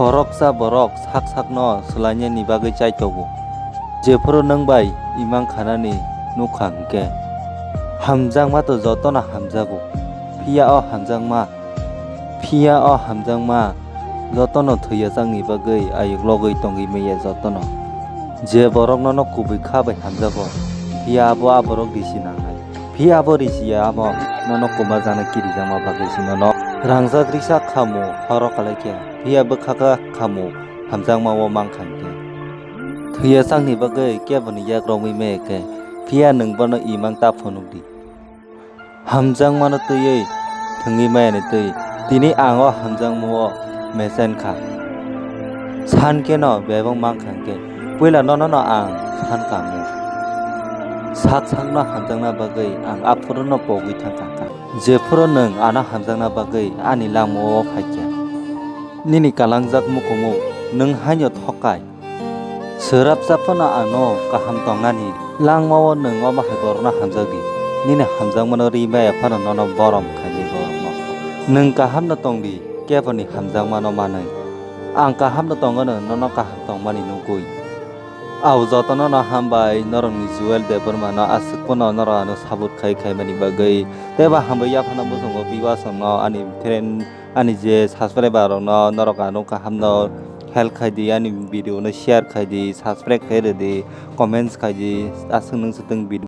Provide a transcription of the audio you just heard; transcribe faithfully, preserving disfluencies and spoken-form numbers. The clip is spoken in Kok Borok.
Khoroksa borok sak sakno swlainani bagwi chaitogo. Jephuru nwng bai imang khanani nukha hwnkhe, hamjakma to jotono hamjago, phiya o hamjakma, phiya o hamjakma jotono thwi yachakni bagwi ayuk logwi tongwi maya jotono. Je borok nono kubui kha bai hamjago, phiya abo a borok risi nangnai. Phiya abo risi ya amo nono kwmajaknai kirijakma bagwi se nono rangjak risa khamu horo kwlai khe, phiya bwkha kha khamu hamjakma o mankha hwnkhe. Thwi yachakni bagwi keboni yak romwi maya khe, phiya nwng bono imang ta phunukdi. Hamjakmano twiwi thwngwi mayani twi tini ang o hamjakmao mechen kha. San kheno bebak mankha hwnkhe, puila nono no ang san kamo. Sak sakno hamjakna bagwi ang aphuruno pogwi thangkha kha. Jephuru nwng ano hamjakna bagwi ani lamao phaikha, nini kalangjak mukumuk nwng haino thokai. Swrapsa phano ano kaham tongnani langmao nwng omo hai borokno hamjakdi. Nini hamjakmano ri maya phano nono borom khainai borokno. Nwng kahamno tongdi, keboni hamjakmano manwi. Ang kahamno tongwno nono kaham tongmani nugwi. Au jotono no hambai norokni Jewel Debbarma no aswk phano norok ano support khai khaimani bagwi. Tei ba hambai yaphano bosongo viewers rokno ani friend ani je subscriber rokno norok ano kahamno help khaidi, ani video no share khaidi, subscribe khai rwdi, comments khaidi, aswk nwng swtwng video.